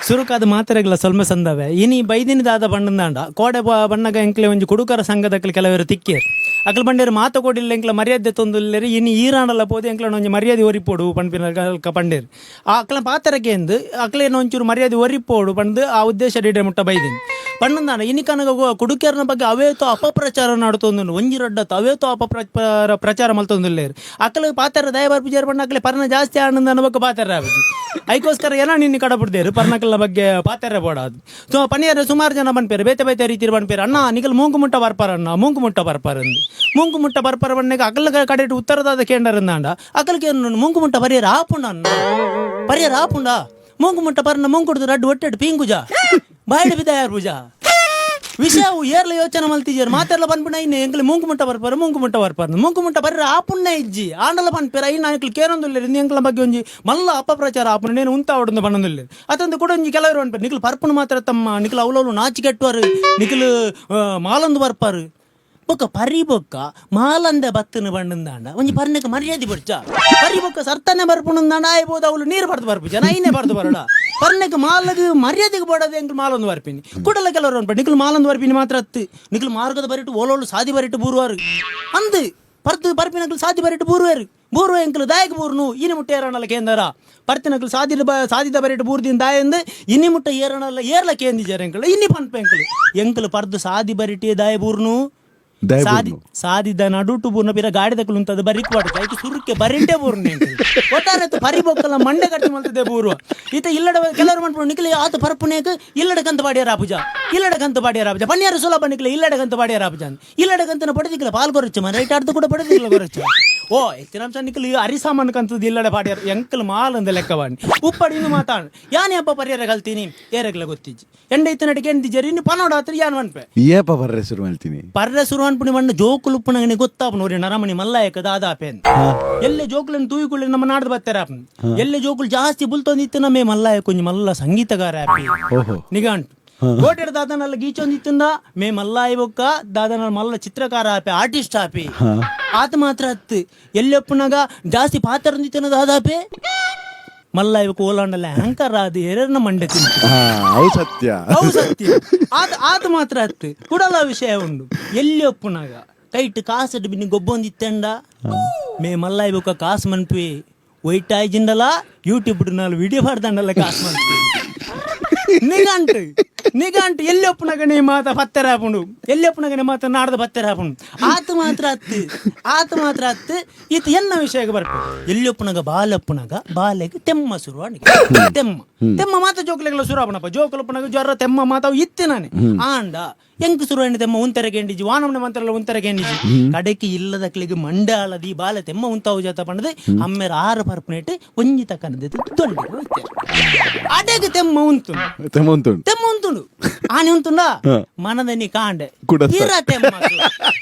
ಸುರುಕಾದ ಮಾತೆರೆಗ್ಲ ಸೊಲ್ಮೆ ಸಂದವೆ. ಇನಿ ಬೈದಿನ ದಾದ ಬಣ್ಣಂದಾಂಡ ಕೋಡೆ ಬಣ್ಣಗ ಎಂಕ್ಲೆ ಒಂಜಿ ಕುಡುಕರ ಸಂಘದಕ್ಲೆ ಕೆಲವರು ತಿಕ್ಕೇರ್. ಅಕಲ್ ಬಂಡೇರು ಮಾತ ಕೊಡಿಲ್ಲ, ಎಂಕ್ಲ ಮರ್ಯಾದೆ ತೊಂದುಲ್ಲೇರು. ಇನಿ ಈರಾಂಡಲ ಪೋದು ಎಂಕ್ಲನ ಒಂಜಿ ಮರ್ಯಾದೆ ಒರಿಪೋಡು ಪನ್ಪಿನ ಪಂಡೇರು. ಆ ಅಕ್ಲ ಪಾತೆರಕ್ಕೆ ಎಂದು ಅಕ್ಲೇನ ಒಂಚೂರು ಮರ್ಯಾದೆ ಒರಿಪೋಡು ಪಂದ್ ಆ ಉದ್ದೇಶ ಡಿಡೆ ಮುಟ್ಟ ಬೈದಿನಿ ಪಣ್ಣಂದಾಂಡ. ಇನಿ ಕನಗ ಕುಡುಕೆರ್ನ ಬಗ್ಗೆ ಅವೇತೋ ಅಪಪ್ರಚಾರ ನಡತೊಂದುಂಡು. ಒಂಜಿ ರಡ್ಡತ್ತು ಅವೇತೋ ಅಪಪ್ರಚಾರ ಪ್ರಚಾರ ಮಲ್ತೊಂದುಲ್ಲೇರು. ಅಕ್ಲ ಪಾತೆರ ದಯ ಬರ್ಪುಜೇರು ಪಂಡ ಅಕ್ಲೆ ಪರ್ನ ಜಾಸ್ತಿ ಆನಂದ ಅನ್ನಬೇಕು ಪಾತೆರ ಆಪುಜಿ. ಐಕೋಸ್ಕರ ಏನ ನಿನ್ನ ಕಡಬಿಡ್ದೇರು ಪರ್ನಕಲ್ನ ಬಗ್ಗೆ ಪಾತೆರ ಬೋಡಾದು. ಸೊ ಪನಿಯರ್ ಸುಮಾರು ಜನ ಬನ್ಪೇರು, ಬೇತೆ ಬೇತೆ ರೀತಿ ಬನ್ಪೇರು. ಅಣ್ಣ, ನಿಕಲ್ ಮೂಂಕು ಮುಟ್ಟ ಬರ್ಪಾರ ಅಣ್ಣ, ಮೂಂಕು ಮುಟ್ಟ ಬರ್ಪಾರ ಅಂದು. ಮೂಂಕು ಮುಟ್ಟ ಬರ್ಪಾರ ಬಣ್ಣಗೆ ಅಕಲ್ ಕಡೆ ಉತ್ತರದಾದ ಕೇಂಡರಂದಾಂಡ ಅಕಲ್ಗೆ ಮೂಂಕು ಮುಟ್ಟ ಪರಿಯರ ಆಪುಂಡ ಅಣ್ಣ, ಪರಿಯರ ಆಪುಂಡ. ಮೂಂಕು ಮುಟ್ಟ ಪರ್ನ ಮೂಂಕುಡ್ದು ರಡ್ಡು ಒಟ್ಟೆಡು ಪೀಂಗುಜ ಬಾಯಿಡು ಬಿದ್ದಾಯಾರ್ ಪೂಜಾ ವಿಷಯ ಏರ್ಲ ಯೋಚನೆ ಮಲ್ತಿಜೇರು ಮಾತೆರ್ಲ ಪನ್ಪಿನ ಇನ್ನು ಎಂಕ್ಲೆ ಮೂಂಕು ಮುಟ್ಟ ಬರ್ಪಾರ, ಮೂಂಕು ಮುಟ್ಟ ಬರ್ಪಾರ, ಮೂಂಕು ಮುಟ್ಟ ಬರ್ರ ಆಪುಣ್ಣ ಇಜ್ಜಿ ಆಂಡಲ ಪನ್ಪೇರ. ಐನ ಎಂಕ್ಲೆ ಕೇರೊಂದುಲ್ಲೆರ್. ಇಂದು ಎಂಕ್ಲ ಬಗ್ಗೆ ಒಂಜಿ ಮಲ್ಲ ಅಪಪ್ರಚಾರ ಆಪುನ ನೇನು ಉಂತ ಅವಡೊಂದು ಪನ್ನೊಂದುಲ್ಲೆರ್. ಅತ್ತಂದು ಕೂಡ ಒಂಜಿ ಕೆಲವರು ಪನ್ಪೇರು, ನಿಕ್ಲು ಪರ್ಪುನ ಮಾತ್ರ ತಮ್ಮ, ನಿಕ್ಲು ಅವಲವಲು ನಾಚಿ ಕೆಟ್ಟುವರು, ನಿಕ್ಲು ಮಾಲೊಂದು ಬರ್ಪಾರು. ಬೊಕ್ಕ ಪರಿ ಬೊಕ್ಕ ಮಾಲಂದೆ ಬತ್ತನ ಬಂಡಂದಾಂಡ ಒಂಜಿ ಪರ್ನಕ್ಕೆ ಮರ್ಯಾದೆ ಬೊಡ್ಚ. ಪರಿ ಬೊಕ್ಕ ಸರ್ತನೆ ಬರ್ಪುನಂದಾಂಡ ಆಯ್ಬೋದು. ಅವಳು ನೀರು ಬರ್ದು ಬರ್ಪುಜ ಐನೇ ಬರ್ದು ಬರೋಡ. ಪರ್ನಕ್ಕೆ ಮಾಲಗ್ ಮರ್ಯಾದೆಗೆ ಬೋಡದೆ ಎಂಕ್ಲು ಮಾಲೊಂದು ಬರ್ಪಿನಿ. ಕೂಡಲ ಕೆಲವರು ಅನ್ಪ, ನಿಕ್ಲು ಮಾಲೊಂದು ಬರ್ಪಿನಿ ಮಾತ್ರ ಅತ್ತು, ನಿಕ್ಲು ಮಾರ್ಗದ ಬರಿಟು ಓಲೋಳು ಸಾದಿ ಬರಿಟು ಬೂರುವಾರು ಅಂದು. ಪರ್ದು ಬರ್ಪಿನಕ್ಲು ಸಾದಿ ಬರಿಟು ಬೂರುವಾರು ಬೂರುವ ಎಂಕ್ಲು ದಾಯಕ ಬೂರ್ನು. ಇನಿ ಮುಟ್ಟ ಏರಣಲ್ಲ ಕೇಂದರ ಪರ್ತಿನಕ್ಲು ಸಾದಿ ಸಾದಿದ ಬರಿಟು ಬೂರ್ದಿನ ದಾಯಂದು ಇನಿ ಮುಟ್ಟ ಏರಣಲ್ಲ ಏರ್ಲ ಕೇಂದಿಜಾರ ಎಂಕ್ಲು. ಇನ್ನಿ ಪನ್ಪ ಎಂಕ್ಲು ಎಂಕ್ಲು ಪರ್ದು ಸಾದಿ ಬರಿಟೆ ದಾಯ ಬೂರ್ನು. ದಾಯ ಸಾದಿ ಬೂರ್ನು. ಸಾದಿದ ನಡುಟು ಬೂರ್ನ ಪಿರ ಗಾಡಿ ದಕ್ಕಲು ಉಂತದ ಬರಿಕ್ ಪಾಡುದು. ಐಕ್ ಸುರುಕ್ಕೆ ಬರಿಂಟೆ ಬೂರ್ನ ಒಟ್ಟಾರೆ ಪರಿ ಬೊಕ್ಕಲ ಮಂಡೆ ಕಟ್ಟಿ ಮಲ್ತದೆ ಬೂರ್ವ. ಈತ ಇಲ್ಲಡ ಕೆಲವರು ಮನ್ಪುಂಡು, ನಿಕ್ಲೆ ಆತ ಪರ್ಪುನೇಕ್ ಇಲ್ಲಡ ಕಂತ ಪಾಡ್ಯಾರ ಆಪುಜ, ಇಲ್ಲಡ ಕಂತ ಪಾಡ್ಯಾರ ಆಪುಜ. ಪನ್ಯಾರ ಸುಲಭ ನಿಕ್ಲೆ ಇಲ್ಲಡ ಕಂತ ಪಾಡ್ಯಾರ ಆಪುಜ ಅಂದ್. ಇಲ್ಲಡ ಕಂತನ ಪಡೆದಿಕ್ಲ ಪಾಲ್ ಕೊರಚ್ಚು ಮರ ರೈಟ್ ಆಡ್ದು ಕೂಡ ಪಡೆದಿಕ್ಲ ಕೊರಚ್ಚು. ಓ ಎತ್ತಿನಂಶ ನಿಕ್ಲು ಅರಿ ಸಾಮಾನು ಕಂತದ ಇಲ್ಲಡ ಪಾಡ್ಯಾರ. ಎಂಕಲ್ ಮಾಲ್ ಅಂದ ಲೆಕ್ಕವಾಣಿ ಉಪ್ಪಡಿ ಇನ್ನು ಮಾತಾಡು. ಯಾನೇ ಹಬ್ಬ ಪರಿಹಾರ ಕಲ್ತೀನಿ ಏರಗ್ಲ ಗೊತ್ತಿಜ್ಜಿ ಎಂಡ ಇತ್ತ ನಟಿಗೆ ಎಂದಿಜರಿ. ಇನ್ನು ಪನೋಡ ಆತ್ರ ಯಾನ್ ಮನ್ಪೆ. ಏಪ ಬರ್ರೆ ಶುರು ಮಾಡ್ತೀನಿ? ಪರ್ರೆ ಸುರು ಅನ್ಪುಣಿ ಮಣ್ಣ ಜೋಕುಲು ಉಪ್ಪುನಗನೆ ಗೊತ್ತಾಪುನ ಒರಿ ನರಮಣಿ ಮಲ್ಲಾಯಕ ದಾದಾಪೆ ಅಂದ್. ಎಲ್ಲೆ ಜೋಕುలను ತೂಯಿಕೊಳ್ಳಿ ನಮ್ಮ ನಾಡ್ದು ಬತ್ತಾರೆ ಆಪನ್. ಎಲ್ಲೆ ಜೋಕುಲು ಜಾಸ್ತಿ ಬುಲ್ತೊಂದಿತ್ತು ನಮ್ಮೇ ಮಲ್ಲಾಯ ಕೊಂಜಿ ಮಲ್ಲ ಸಂಗೀತಗಾರ ಆಪಿ. ನಿಘಂಟು ಕೋಟೆಡ್ ದಾದನಲ್ಲ ಗೀಚೊಂದಿತ್ತಂದ ಮೇ ಮಲ್ಲಾಯಿ ಬೊಕ್ಕ ದಾದನ ಮಲ್ಲ ಚಿತ್ರಕಾರ ಆಪೆ, ಆರ್ಟಿಸ್ಟ್ ಆಪಿ. ಆತ ಮಾತ್ರ ಹತ್ತು ಎಲ್ಲೆಪ್ಪುನಗ ಜಾಸ್ತಿ ಪಾತ್ರ ದಾದಾಪೆ ಮಲ್ಲಾಯಿ ಬೊಕ್ಕ ಓಲಾಂಡಲ್ಲ ಆಂಕರ್ ಅದು ಎರರ್ನ ಮಂಡೆ ತಿಂತು. ಅವು ಸತ್ಯ. ಅವು ಸತ್ಯ. ಆತ ಆತ ಮಾತ್ರ ಹತ್ತು ಕುಡಲ ವಿಷಯ ಉಂಡು. ಎಲ್ಲಿ ಒಪ್ಪುನಾಗ ಕೈಟ್ ಕಾಸು ಬಿನ್ನಿ ಗೊಬ್ಬೊಂದಿತ್ತೆಂಡ ಮೇ ಮಲ್ಲಾಯಿ ಬೊಕ್ಕ ಕಾಸು ಮನ್ಪಿ ವೈಟ್ ಆಯ್ಜಿಂಡಲ ಯೂಟ್ಯೂಬ್ ನಾಲ್ ವಿಡಿಯೋ ಮಾಡ್ದಂಡಲ್ಲ ಕಾಸು ಮನ್ಪಿ. ನಿಗಂಟು ನಿಗಂಟು ಎಲ್ಲಿ ಒಪ್ಪುನಗನೆ ಮಾತ ಪತ್ತೆರ ಹಾಪುಂಡು. ಎಲ್ಲಿ ಒಪ್ಪುನಗನೆ ಮಾತ ನಾಡ್ದ ಪತ್ತೆರ ಹಾಪುಂಡು. ಆತ ಮಾತ್ರ ಹತ್ತು ಆತ ಮಾತ್ರ ಹತ್ತು ಈತ ಎನ್ನ ವಿಷಯಕ್ಕೆ ಬರ್ಪು. ಎಲ್ಲಿ ಒಪ್ಪುನಗ ಬಾಲಪ್ಪುನಗ ಬಾಲೆಗೆ ತೆಮ್ಮ ಶುರು. ತೆಮ್ಮ ತೆಮ್ಮ ಮಾತ ಜೋಕುಲೆಗೆಲ್ಲ ಶುರು ಆಪಣಪ್ಪ. ಜೋಕುಲಪ್ಪನಾಗ ಜ್ವರ ತೆಮ್ಮ ಮಾತಾವು ಇತ್ತೆ ನಾನೆ. ಆಂಡ ಎಂಕ್ ಶುರು ಆಂಡ ತೆಮ್ಮ ಉಂತೆರ ಕೇಂಡಿಜಿ ವಾನಮನೆ ಮಂತ್ರೆಲ್ಲ ಉಂತೆರ ಕೇಂಡಿಜಿ. ಕಡೆಗೆ ಇಲ್ಲದಕ್ಲಿಗೆ ಮಂಡೆ ಆಳದಿ ಬಾಲೆ ತೆಮ್ಮ ಉಂತಾವು ಜಾತ ಪಂಡದೆ ಅಮ್ಮೇರ ಆರು ಪರ್ಪನೇಟ್ ಒಂಜಿ ತಕ್ಕನದೆ ದೊಂಡೆ ಅಡೆಗೆ ತೆಮ್ಮ ಉಂತು. ತೆಮ್ಮ ಉಂಟು. ತೆಮ್ಮ ಉಂತುಂಡು ಆನೆ ಉಂತುಂಡ ಮನದನಿ ಕಾಂಡೆ ಕುಡ ಇರ ತೆಮ್ಮ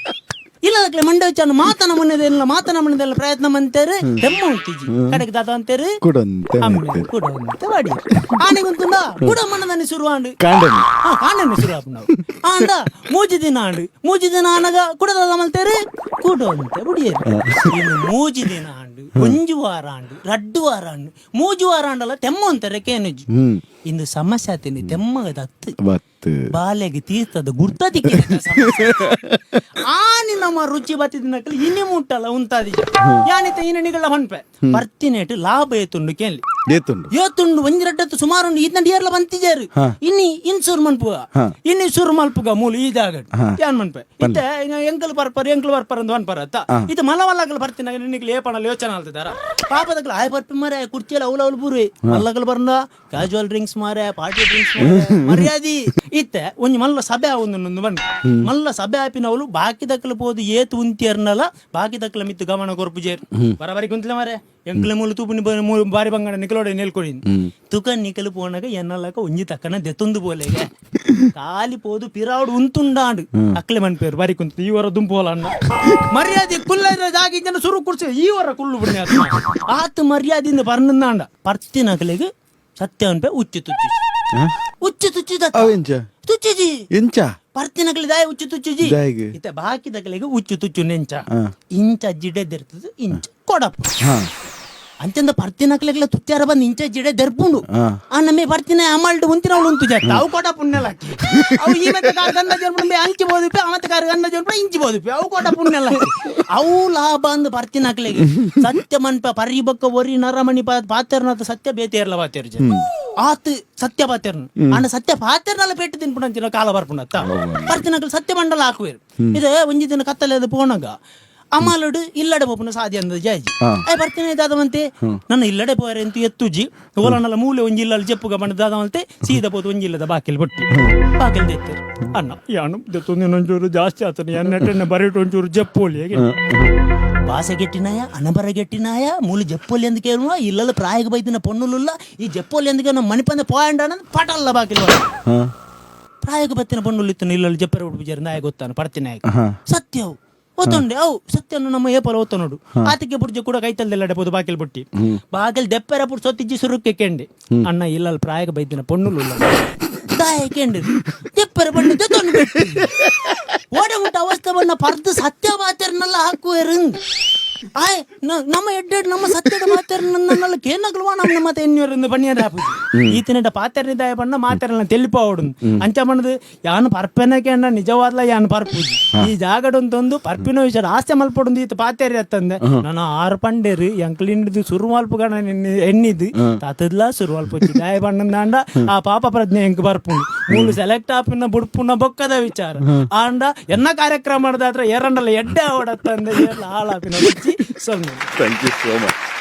ಇಲ್ಲದಕ್ಲೆ ಮಂಡೆ ವಚ್ಚಾನು ಮಾತನ ಮುನ್ನೆದೆಲ್ಲ ಮಾತನ ಮುನ್ನೆದೆಲ್ಲ ಪ್ರಯತ್ನ ಮಂತೇರು ತೆಮ್ಮ ಉಂತಿಜಿ. ಕಡೆಗೆ ದಾತ ಅಂತೇರು? ಕುಡಂತೆ. ಅಮ್ಮೆ ಕುಡ ಉಂತೆ ವಾಡಿ ಆನೆಗೆ ಉಂತುಂಡ ಕುಡ ಮನದನಿ ಶುರು ಆಂಡು. ಕಾಂಡನಿ. ಹಾ, ಕಾಂಡನೆ ಶುರು ಆಪು ನಾವು. ಆಂಡ ಮೂಜಿ ದಿನ ಆಂಡು. ಮೂಜಿ ದಿನ ಆನಗ ಕುಡದ ಮಲ್ತೇರು ಕುಡ ಉಂತೆ ಬುಡಿಯೇರು. ಇನ್ನು ಮೂಜಿ ದಿನ ಆಂಡು, ಒಂಜಿ ವಾರ ಆಂಡು, ರಡ್ಡು ವಾರ ಆಂಡು, ಮೂಜಿ ವಾರ ಆಂಡಲ ತೆಮ್ಮ ಉಂತಾರೆ ಕೇನುಜಿ. ಇಂದು ಸಮಸ್ಯೆ ಆತೀನಿ ತೆಮ್ಮಗದ ಹತ್ತು ಬತ್ತು ಬಾಲೆಗೆ ತೀರ್ಥದ ಗುರ್ತದಿ. ಆನಿ ನಮ್ಮ ರುಚಿ ಬತ್ತಿದಿನಕಲ್ ಇನಿ ಮುಟ್ಟಲ್ಲ ಉಂತಾದಿ ಯಾನಿತ ಇನ ನಿಗಳ ಹೊನ್ಪೆ ಪರ್ತಿನೇಟು ಲಾಭ ಏತುಂಡು ಕೇಳಿ. ಏತುಂಡು? ಏತುಂಡು? ಒಂಜಿ ರಡ್ಡತ್ತು ಸುಮಾರು ಉಂಡು. ಈತಂಡ ಏರ್ಲ ಬಂತಿಜಾರು. ಇನ್ನಿ ಇನ್ ಸುರು ಮನ್ಪುಗ, ಇನ್ನಿ ಸುರು ಮಲ್ಪುಗ ಮೂಲು ಈ ಜಾಗ ಯಾನ್ ಮನ್ಪೆ. ಇತ್ತೆ ಎಂಕಲ್ ಪರ್ಪರ್ ಎಂಕಲ್ ಪರ್ಪರ್ ಅಂತ ವನ್ಪರ ಅತ್ತ. ಇದು ಮಲ ಮಲ್ಲಗಲ್ ಬರ್ತಿನಾಗ ನಿನ್ನಿಗ್ಲ ಏಪಣಲ್ ಯೋಚನೆ ಆಲ್ತಿದಾರ. ಪಾಪದಕ್ಲ ಆಯ್ ಪರ್ಪಿ ಮಾರೆ ಕುರ್ಚಿಯಲ್ಲಿ ಅವಲ ಅವಲು ಬೂರುವೆ. ಮಲ್ಲಗಲ್ ಬರ್ನ ಕ್ಯಾಜುವಲ್ ಡ್ರಿಂಕ್ಸ್ ಮಾರೆ, ಪಾರ್ಟಿ ಡ್ರಿಂಕ್ಸ್ ಮಾರೆ ಮರ್ಯಾದಿ. ಇತ್ತೆ ಒಂಜಿ ಮಲ್ಲ ಸಭೆ ಒಂದು ಬಣ್ಣ ಮಲ್ಲ ಸಭೆ ಆಪಿನವಳು ಬಾಕಿ ದಕ್ಕಲು ಪೋದು ಏತು ಉಂತಿಯರ್ನಲ ಬಾಕಿ ದಕ್ಕಲ ಮಿತ್ತು ಗಮನ ಕೊರ್ಪು ಜೇರ್ ಬರಬರಿ ಕುಂತ್ಲೆ ಮಾರೆ. ಎಂಕ್ಲೆ ಮೂಲು ತೂಪುನಿ ಮೂಲು ಬಾರಿ ಬಂಗಡ ನಿಕಲೋಡೆ ನೆಲ್ಕೊಡಿ ತುಕ ನಿಕಲು ಪೋನಗ ಎನ್ನಲಕ ಒಂಜಿ ತಕ್ಕನ ದೆತ್ತೊಂದು ಪೋಲೆಗೆ ಖಾಲಿ ಪೋದು ಪಿರಾవుಡು ಉಂತುಂಡಾಂಡು. ಅಕ್ಲೆ ಮನ್ಪೇರು ಬಾರಿ ಕುಂತು ಈ ವರ ದುಂಪೋಲ ಅಣ್ಣ ಮರ್ಯಾದೆ ಕುಲ್ಲ ಜಾಗಿ ಜನ ಸುರು ಕುರ್ಚಿ ಈ ವರ ಕುಲ್ಲು ಬಿಡ್ನೆ ಆತ ಮರ್ಯಾದೆಯಿಂದ ಪರ್ನಂದಾಂಡ. ಪರ್ತಿನಕಲೆಗ್ ಸತ್ಯ ಅನ್ಪೆ ಉಚ್ಚು ತುಚ್ಚಿ ಉಚ್ಚು ತುಚ್ಚಿ. ಅವೆಂಚ? ತುಚ್ಚಿಜಿ. ಎಂಚ? ಪರ್ತಿನಕಲಿ ದಾಯ ಉಚ್ಚು ತುಚ್ಚುಜಿ. ದಾಯಿಗ್? ಇತ್ತೆ ಬಾಕಿ ದಕಲೆಗ್ ಉಚ್ಚು ತುಚ್ಚು ನೆಂಚ ಇಂಚ ಜಿಡೆದಿರ್ತದೆ ಇಂಚ ಕೊಡಪು. ಅಂಚಂದ ಪರ್ತಿನಕ್ಲೆಗ್ಲ ತುಚ್ಚಾರ ಬಂದು ಇಂಚ ಜಿಡೆ ದರ್ಪುಂಡು. ಆ ನಮ್ಮೆ ಪರ್ತಿನ ಅಮಲ್ಡ್ ಉಂತಿನವಳು ಉಂತು ಜತ್ತ ಅವು ಕೋಟ ಪುಣ್ಯಲಾಕಿ. ಅವು ಈ ಮತ್ತೆ ಕಾರ್ ಗಂಧ ಜೋರ್ಪುಂಡು ಅಂಚಿ ಬೋದಿಪ್ಪೆ, ಆ ಮತ್ತೆ ಕಾರ್ ಗಂಧ ಜೋರ್ಪುಂಡು ಇಂಚಿ ಬೋದಿಪ್ಪೆ, ಅವು ಕೋಟ ಪುಣ್ಯಲಾಕಿ. ಅವು ಲಾಭ ಅಂದ್ ಪರ್ತಿನಕ್ಲೆಗೆ ಸತ್ಯ ಮನ್ಪ ಪರಿ ಬೊಕ್ಕ ಒರಿ ನರಮಣಿ ಪಾತೆರ್ನತ ಸತ್ಯ ಬೇತೇರ್ಲ ಪಾತೆರ್ ಆತ್ ಸತ್ಯ ಪಾತೆರ್ನ. ಆಂಡ ಸತ್ಯ ಪಾತೆರ್ನಲ್ಲ ಪೆಟ್ಟು ತಿನ್ಪುಣಂಚಿನ ಕಾಲ ಬರ್ಪುಂಡತ್ತ. ಪರ್ತಿನಕ್ಲು ಸತ್ಯ ಮಂಡಲ ಹಾಕುವೇರು. ಇದು ಒಂಜಿ ದಿನ ಕತ್ತಲೆ ಪೋಣಗ ಅಮಲುಡು ಇಲ್ಲಡೆ ಪೋಪುನ ಸಾಧ್ಯ ಅಂದ ಜಾಜಿ. I ಬರ್ತೀನಿ ದಾದವಂತೆ ನನ್ನ ಇಲ್ಲಡೆ ಪೋಯರೆ ಅಂತ ಎತ್ತುಜಿ ಓಲನಲ್ಲ ಮೂಲೆ ಒಂಜಿ ಇಲ್ಲಲ್ಲಿ ಜಪ್ಪುಗ ಬಂದ ದಾದವಂತೆ ಸೀದಾ ಪೋತು ಒಂಜಿ ಇಲ್ಲದ ಬಾಕಿಲ್ ಬುಟ್ಟಿ ಬಾಕಿಲ್ ದೆತ್ತೇರು. ಅಣ್ಣ ಯಾನು ದೆತ್ತೊಂದಿನ ಒಂಚೂರು ಜಾಸ್ತಿ ಆತನ ಎಣ್ಣೆ ಬರೀಟು ಒಂಚೂರು ಜಪ್ಪೋಲಿ ಹೇಗೆ ಭಾಷೆ ಗೆಟ್ಟಿನಾಯ ಅನಬರ ಗೆಟ್ಟಿನಾಯ ಮೂಲು ಜಪ್ಪೋಲಿ ఎందుకు ಕೇಳುವ ಇಲ್ಲಲ್ಲ ಪ್ರಾಯಕ್ಕೆ ಬೈದಿನ ಪೊನ್ನುಲುಲ್ಲ ಈ ಜಪ್ಪೋಲಿ ఎందుకు ನಮ್ಮ ಮಣಿಪಂದ ಪಾಯಿಂಟ್ ಅನ್ನೋದು ಪಟಲ್ಲ ಬಾಕಿಲ್. ಪ್ರಾಯಕ್ಕೆ ಬತ್ತಿನ ಪೊನ್ನುಲು ಇತ್ತು ಇಲ್ಲಲ್ಲಿ ಜಪ್ಪರೆ ಉಡುಪು ನಾಯ ಗೊತ್ತಾನು ಪಡ್ತಿನಾಯ ಸತ್ಯವು ಓತೊಂಡೆ ಅವು ಸತ್ಯನು ನಮ್ಮ ಏಪಲ ಓತ ನೋಡು ಆತಿಗೆ ಬುರ್ಜೆ ಕೂಡ ಕೈತಲ್ದೆಲ್ಲ ಬೋದು ಬಾಕಿಲ್ ಬುಟ್ಟಿ ಬಾಗಿಲ್ ದೆಪ್ಪರ ಪುಡ್ ಸೊತ್ತಿಜ್ಜಿ ಸುರುಕ್ಕೆ ಕೆಂಡೆ. ಅಣ್ಣ ಇಲ್ಲಲ್ಲಿ ಪ್ರಾಯಕ್ಕೆ ಬೈದಿನ ಪೊನ್ನುಲು ಇಲ್ಲ ದಾಯ ಕೆಂಡಿ ದೆಪ್ಪರ ಬಣ್ಣ ದೆತ್ತೊಂಡು ಬಿಟ್ಟು ಓಡೆ ಮುಟ್ಟ ಅವಸ್ಥೆ ಬಣ್ಣ ಪರ್ದು ಸತ್ಯ ಬಾತೆರ್ನೆಲ್ಲ ಹಾಕುವೆರು. ಆಯ್ ನಮ್ಮ ಎಡ್ಡೆಡ್ ನಮ್ಮ ಸತ್ಯದ ಮಾತೆರ್ನನ್ನೆಲ್ಲ ಕೇನಗ್ಲುವ ನಮ್ಮ ಮತ್ತೆ ಎನ್ನಿಯರಿಂದ ಬಣ್ಣಿಯರ ಹಾಪುಜಿ ಈತನೆಟ ಪಾತೆರ್ನಿ ದಾಯ ಬಣ್ಣ ಮಾತೆರ್ನ ತೆಲಿಪಾವಡು ಅಂಚ ಬಣ್ಣದು ಯಾನು ಪರ್ಪೆನಕ್ಕೆ ಅಣ್ಣ ನಿಜವಾದ್ಲ ಯಾನು ಪರ್ಪುಜಿ ಈ ಜಾಗಡೊಂದೊಂದು ಪರ್ಪಿನ ವಿಚಾರ ಆಸ್ತೆ ಮಲ್ಪೊಡೊಂದು ಈತ ಪಾತೆರಿ ಅತ್ತಂದೆ ನಾನು ಆರು ಪಂಡೇರು ಎಂಕ್ಲಿಂಡಿದು ಸುರು ಮಲ್ಪುಗಣ ಎಣ್ಣಿದ್ದು ತಾತದ್ಲ ಸುರು ಮಲ್ಪುಜಿ ದಾಯ ಬಣ್ಣಂದಾಂಡ ಆ ಪಾಪ ಪ್ರಜ್ಞೆ ಎಂಕ್ ಬರ್ಪುಂಡು ಮೂಲು ಸೆಲೆಕ್ಟ್ ಆಪಿನ ಬುಡ್ಪುನ ಬೊಕ್ಕದ ವಿಚಾರ ಆಂಡ ಎನ್ನ ಕಾರ್ಯಕ್ರಮ ಮಾಡಿದಾತ್ರ ಎರಡಲ್ಲ ಎಡ್ಡೆ ಅವಡತ್ತಂದೆ ಹಾಳಾಪಿನ ಬುಚ್ಚಿ ಸೊನ್ನೆ. Thank you so much.